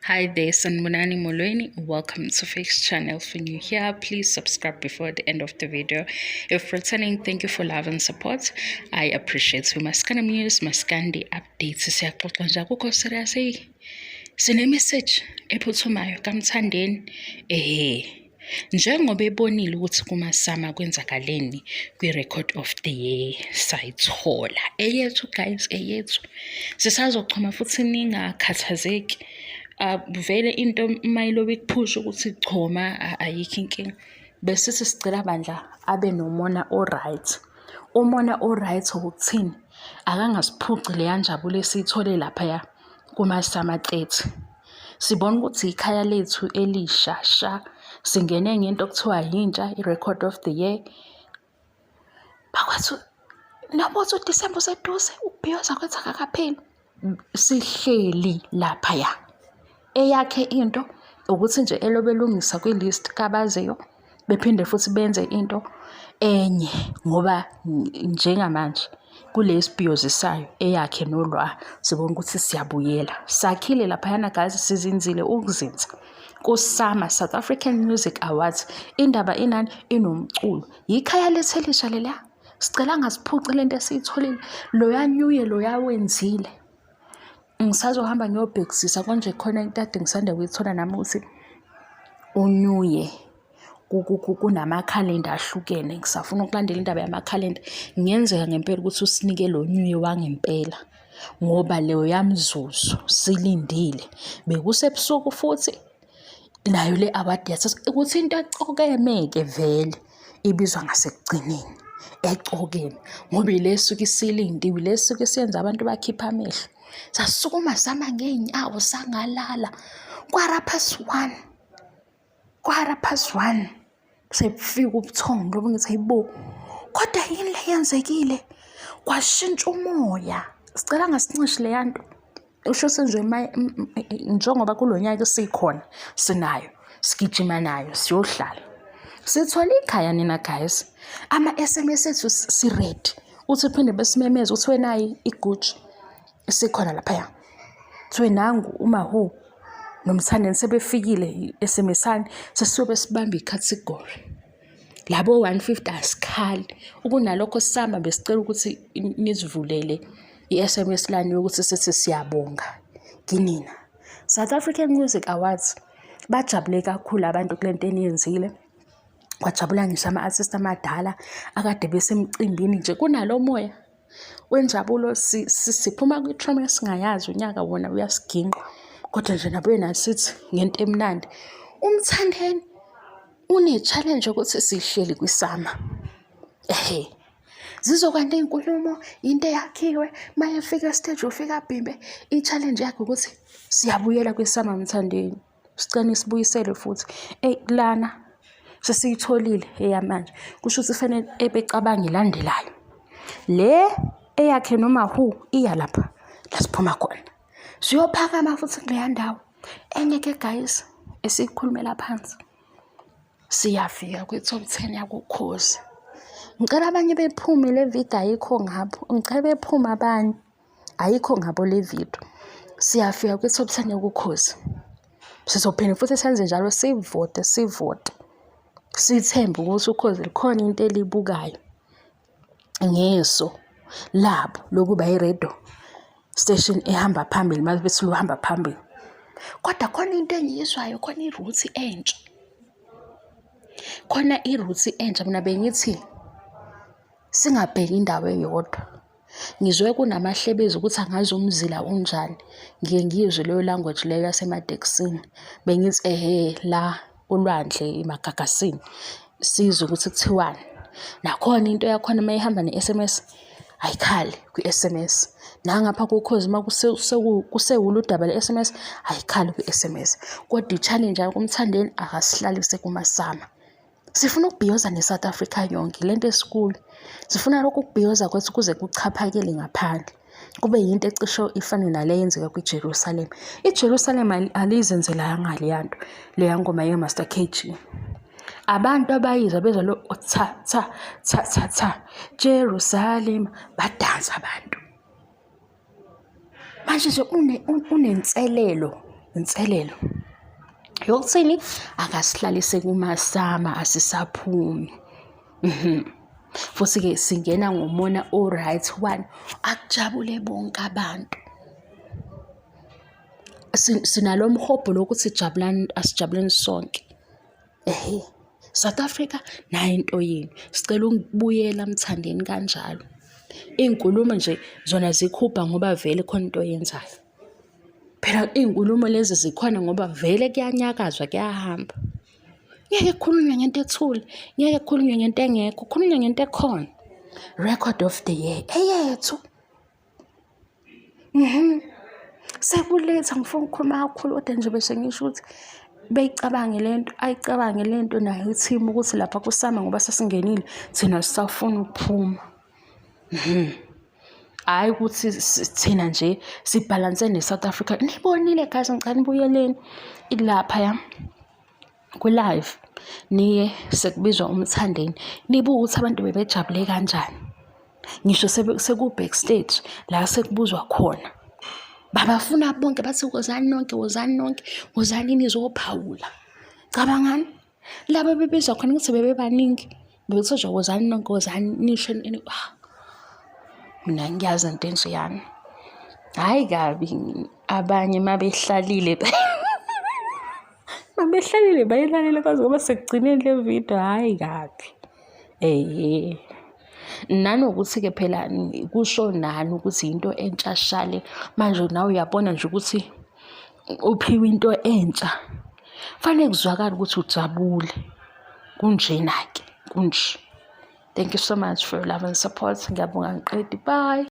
Hi there, Sanibonani Molweni. Welcome to Fix Channel. If you're new here, please subscribe before the end of the video. If returning, thank you for love and support. I appreciate you. Maskandi News, Maskandi updates. Siyaxoxa nje akukho serious, hey. Sine message ephuthumayo kaMthandeni. Njengoba ebonile ukuthi kumaSAMA kwenzakaleni kwi-record of the year, sayithola eyethu guys, eyethu. Sisazochoma futhi, ningakhathazeki. Vele into mayilobe ikuphusha ukuthi choma, ayikho inkinga. Besithi sicela bandla abe nomona o-right. Umona o-right ukuthini? Akangasiphuci leya njabulo esiyithole laphaya kumaSAMA 30. Sibona ukuthi ikhaya lethu elisha sha, singene ngento okuthiwa yintsha, i-record of the year. Bakwethu, noma uthi uDisemba useduze, ukubhiyoza kwethu akakapheli. Sihleli laphaya. Eyakhe into ukuthi nje elobe elungisa kwi-list kabaziyo, bephinde futhi benze into enye, ngoba njengamanje kule sibhiyozisayo eyakhe nolwa, sibona ukuthi siyabuyela. Sakhile laphayana guys, sizinzile ukuzinza. KuSAMA, South African Music Awards, indaba inani inomculo. Yikhaya lethu elisha leliya. Sicela angasiphuci lento esiyitholile. Loya nyuye loya wenzile. Ngisazohamba ngiyobhekisisa konje, khona into ade ngisanda kuyithola nami ukuthi unyuye kunamakhalenda ahlukene. Ngisafuna ukulandela indaba yamakhalenda. Kungenzeka ngempela ukuthi usinike lo nyuye wangempela, ngoba leyo yamzuzu silindile. Bekusebusuku futhi nayo le award yathatha ukuthi into ecokeme-ke vele ibizwa ngasekugcineni, ecokeme ngoba ile esuke isilindiwe, ile esuke isiyenza abantu bakhiphe amehlo. Sasukuma sama ngey'nyawo, sangalala 1:15, 1:15 sekufika ubuthongo lobu. Ngithi, hayibo, kodwa yini le yenzekile? Kwashintsha umoya. Sicela angasincishi leya nto. Usho nje njengoba kulo nyaka sikhona, sinayo, sigijima nayo, siyohlala sithole ikhaya. Nina guys, ama-SMS ethu si-ready, uthi phinde besimemeze ukuthi wenayi iguji sikhona laphaya, kuthiwe nangu uMawhoo noMthandeni sebefikile, i-SMS-ani, sesiyobe sibambe i-category labo 150, asikhali. Ukunalokho sisamba besicela ukuthi nizivulele i-SMS line yokuthi sithi siyabonga kinina. South African Music Awards, bajabule kakhulu abantu kule nto eniyenzile. Kwajabula ngisho ama-artist amadala akade besemcimbini nje, kunalo moya wenjabulo. Siphuma kwi-trauma esingayazi, unyaka wona uyasiginqa, kodwa nje nabuye nasithi ngento emnandi. UMthandeni une-challenge ukuthi sihleli kwiSAMA, ehe, zizokwanda iy'nkulumo, into eyakhiwe. Uma efika e-stage ufika abhimbe. I-challenge yakhe ukuthi siyabuyela kwiSAMA. Mthandeni, sicela nisibuyisele futhi. Eyi, lana sesiyitholile eyamanje, kusho ukuthi fanele ebecabanga ilandelayo le eyakhe noMawhoo, iya lapha la siphuma khona, siyophakama futhi kuleya ndawo. Enye-ke guys esiyikhulumela phansi, siyafika kwi-top 10 yakuKhozi. Ngicela abanye bephume, le video ayikho ngabo. Ngicela bephume abanye, ayikho ngabo le video. Siyafika kwi-top 10 yokuKhozi, sizophinde futhi senze njalo, sivote, sivote, sithembe ukuthi uKhozi likhona into elibukayo ngeso labo lokuba i-radio station ehamba phambili, uma bethi luhamba phambili. Kodwa khona into engiyizwayo, khona i-route entsha, khona i-route entsha. Mina bengithi singabheki indawo eyodwa. Ngizwe kunamahlebezi ukuthi angazi umzila unjani. Ngiye ngiyizwe leyo language leyo yasematekisini. Bengithi ehhe, la olwandle eMagagasini, sizwe ukuthi kuthiwani. Nakhona into yakhona uma ihamba ne-SMS, ayikhali kwi-SMS. Nangapha kuKhozi uma kusewulo udaba le-SMS, ayikhali kwi-SMS. Kodwa i-challenge yakuMthandeni, akasihlalise kumaSAMA. Sifuna ukubhiyoza ne-South Africa yonke lento esikuyo. Sifuna lokhu ukubhiyoza kwethu kuze kuchaphakele ngaphandle. Kube yinto ecishe ifane nale eyenzeka kwiJerusalem. IJerusalem alizenzelanga leya nto, leya ngoma ye-Master KG. Abantu abayizwa bezwa lo tha tha tha tha tha Jerusalem, badansa abantu. Manje nje unenselelo. Inselelo yokuthini? Akasihlalise kumasama asisaphumi. Futhi-ke singena ngomona o-right one, akujabule bonke abantu. Sinalo mhobho lokuthi jabulani, asijabuleni sonke. Ehhe, South Africa nayi into yenu. Sicela ukubuyela Mthandeni kanjalo. Iy'nkulumo nje zona zikhupha ngoba vele khona into oyenzayo. Phela iy'nkulumo lezi zikhona ngoba vele kuyanyakazwa kuyahamba. Ngeke kukhulunywe ngento ethule, ngeke kukhulunywe ngento engekho, kukhulunywe ngento ekhona. Record of the year eyethu. Sekuletha ngifuna ukukhuluma kakhulu kodwa nje bese ngisho ukuthi beyicabange le nto, ayicabange le nto nayo i-team ukuthi lapha kusama ngoba sesingenile thina sisafuna ukuphuma. Hhayi ukuthi thina nje sibhalanse ne-South Africa. Nibonile guys, ngicela nibuyeleni ilaphaya kwi-live niye sekubizwa uMthandeni nibuke ukuthi abantu bebejabule kanjani. Ngisho seku-backstage la sekubuzwa khona. Babafuna bonke bathi wozani nonke, wozani nonke, wozani nizophawula. Cabangani, laba bebizwa khona ukuthi bebebaningi. Bekuthiwa nje wozani nonke, wozani nisho mina ngiyazi into enjeyana. Hhayi kabi abanye uma behlalile uma behlalile bayilalele kwaze kwaba sekugcineni le video, hhayi kabi. Ehhe. Nanokuthi-ke phela kusho nani ukuthi yinto entsha sha le. Manje nawe uyabona nje ukuthi uphiwe into entsha. Kufanele kuzwakale ukuthi ujabule. Kunjena-ke, kunje. Thank you so much for your love and support. Ngiyabonga angiqedi, bye.